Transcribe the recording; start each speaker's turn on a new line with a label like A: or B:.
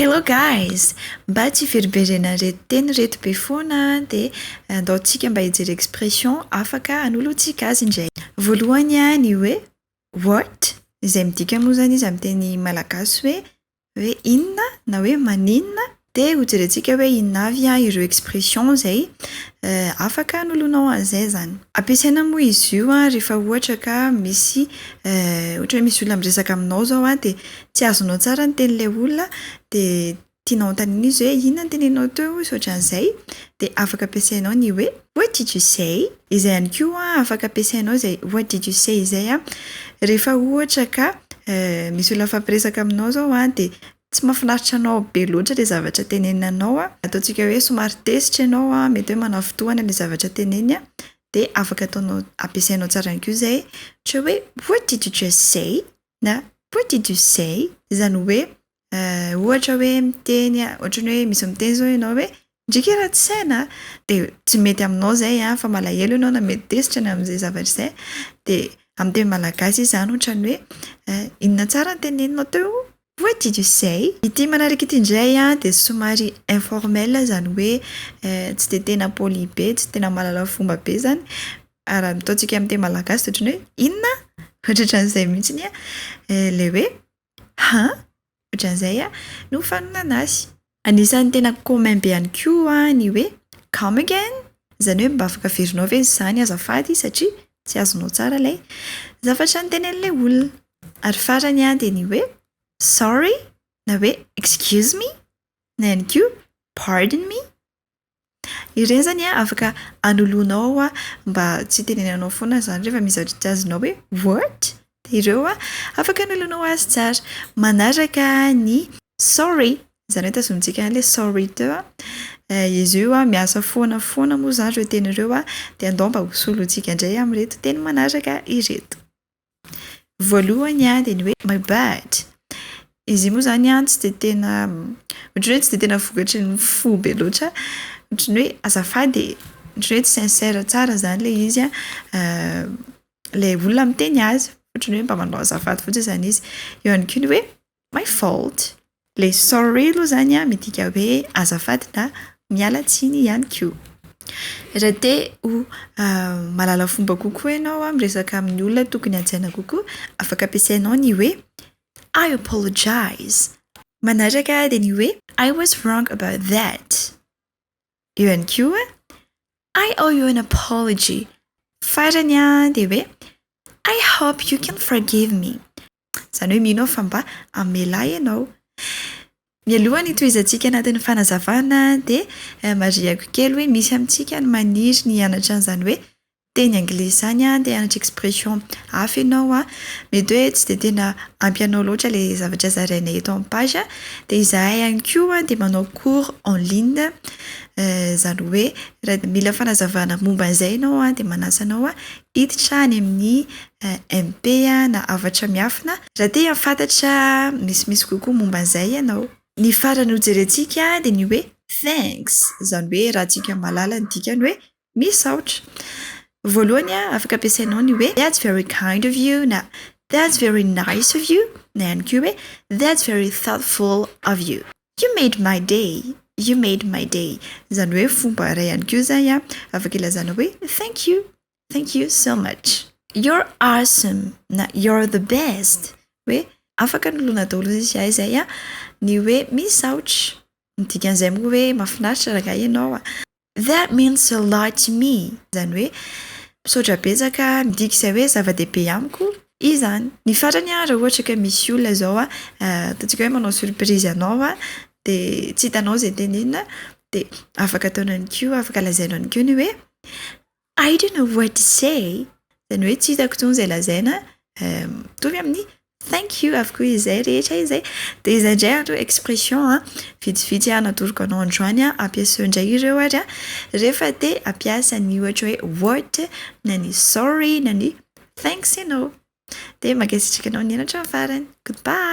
A: Hello guys! Mba tsy hiverimberenan'ireto teny ireto be foana dia andao tsika mba hijery expression afaka hanoloantsika azy indray. Voalohany ny hoe "what", izay midika moa izany izy amin'ny teny malagasy hoe inona na hoe maninona. Dia hojerentsika hoe inona avy ireo expression izay afaka hanoloanao an'izay izany. Ampiasaina moa izy io rehefa ohatra ka misy ohatra hoe misy olona miresaka aminao izao dia tsy azonao tsara ny tenin'ilay olona dia tianao anontaniana izy hoe inona no teneninao teo sy ohatran'izay dia afaka ampiasainao ny hoe "What did you say?" Izay ihany koa afaka ampiasainao izay "What did you say?" izay rehefa ohatra ka misy olona mifampiresaka aminao izao dia tsy mahafinaritra anao be loatra ilay zavatra tenenina anao, ataontsika hoe somary tezitra ianao, mety hoe manafintohina ilay zavatra teneniny dia afaka ataonao ampiasainao tsara ihany koa izay ohatra hoe "What did you just say?" na "What did you say?" Izany hoe ohatra hoe miteny ohatran'ny hoe misy miteny izao ianao hoe "Ndriky ratsy saina a!" Dia tsy mety aminao izay fa malahelo ianao na mety tezitra ny amin'izay zavatra izay dia amin'ny teny malagasy izy izany ohatran'ny hoe inona tsara ny teneninao teo? What did you say? Ity manaraka ity indray dia somary informel, izany hoe tsy dia tena poli be, tsy tena mahalala fomba be izany. Raha ataontsika amin'ny teny malagasy dia ohatran'ny hoe inona? Ohatrohatran'izay mihitsiny ilay hoe "Huh?" Ohatran'izay no fanonona azy. Anisan'ny tena commun be ihany koa ny hoe "Come again?" Izany hoe mba afaka averinao ve izany azafady satria tsy azonao tsara ilay zavatra notenenin'ilay olona. Ary farany dia ny hoe "Sorry" na hoe "Excuse me" na ihany koa "Pardon me". Ireny izany afaka anoloanao mba tsy hitenenanao foana izany rehefa misy zavatra tsy azonao hoe "What?" Dia ireo afaka anoloanao azy tsara. Manaraka ny "Sorry", izany hoe tazomintsika ihany ilay "sorry" teo. Izy io miasa foana foana moa izany ireo teny ireo dia andao mba hosolointsika indray amin'ireto teny manaraka ireto. Voalohany dia ny hoe "My bad". Izy io moa izany tsy dia tena ohatran'ny hoe tsy dia tena vokatry ny fo be loatra, ohatran'ny hoe azafady e, ohatran'ny hoe tsy sincère tsara izany ilay izy ilay olona miteny azy, ohatran'ny hoe mba manao azafady fotsiny izany izy. Eo ihany koa ny hoe "My fault". Ilay "sorry" aloha izany midika hoe azafady na miala tsiny ihany koa. Raha te ho mahalala fomba kokoa ianao miresaka amin'ny olona tokony hajaina kokoa, afaka ampiasainao ny hoe "I apologize". Manaraka dia ny hoe "I was wrong about that". Eo ihany koa "I owe you an apology". Farany dia hoe "I hope you can forgive me". Izany hoe mino aho fa mba hamela ahy ianao. Mialoha ny hitohizantsika anatin'ny fanazavana dia marihako kely hoe misy amintsika ny maniry ny hianatra an'izany hoe teny anglisy izany, te hianatra expression hafa ianao, mety hoe tsy dia tena ampy anao loatra ilay zavatra zarainay eto amin'ny page, dia izahay ihany koa dia manao cours en ligne, izany hoe raha mila fanazavana momba an'izay ianao dia manasa anao hiditra any amin'ny MP na hafatra miafina raha te hahafantatra misimisy kokoa momba an'izay ianao. Ny farany hojerentsika dia ny hoe "Thanks", izany hoe raha antsika mahalala ny dikany hoe misaotra. Voalohany afaka ampiasainao ny hoe "That's very kind of you" na "That's very nice of you" na ihany koa hoe "That's very thoughtful of you". "You made my day", "You made my day", izany hoe fomba iray ihany koa izay afaka ilazana hoe thank you, thank you so much. "You're awesome" na "You're the best", hoe afaka anoloana daholo izy izay ny hoe misaotra. Ny dikan'izay moa hoe mahafinaritra rangahy ianao. "That means a lot to me", izany hoe misaotra betsaka, midika izay hoe zava-dehibe amiko izany. Ny farany raha ohatra ka misy olona izao ataontsika hoe manao surprise anao dia tsy hitanao izay tenenina dia afaka ataonao ihany koa, afaka lazainao ihany koa ny hoe "I don't know what to say", izany hoe tsy hitako intsony izay lazaina, mitovy amin'ny "Thank you" avokoa izay rehetra izay. Dia izay indray ireo expression vitsivitsy natoroko anao androany, ampiasao indray ireo ary rehefa te hampiasa ny ohatra hoe "What" na ny "Sorry" na ny "Thanks" ianao. Dia mankasitraka anao nihaino hatramin'ny farany. Goodbye.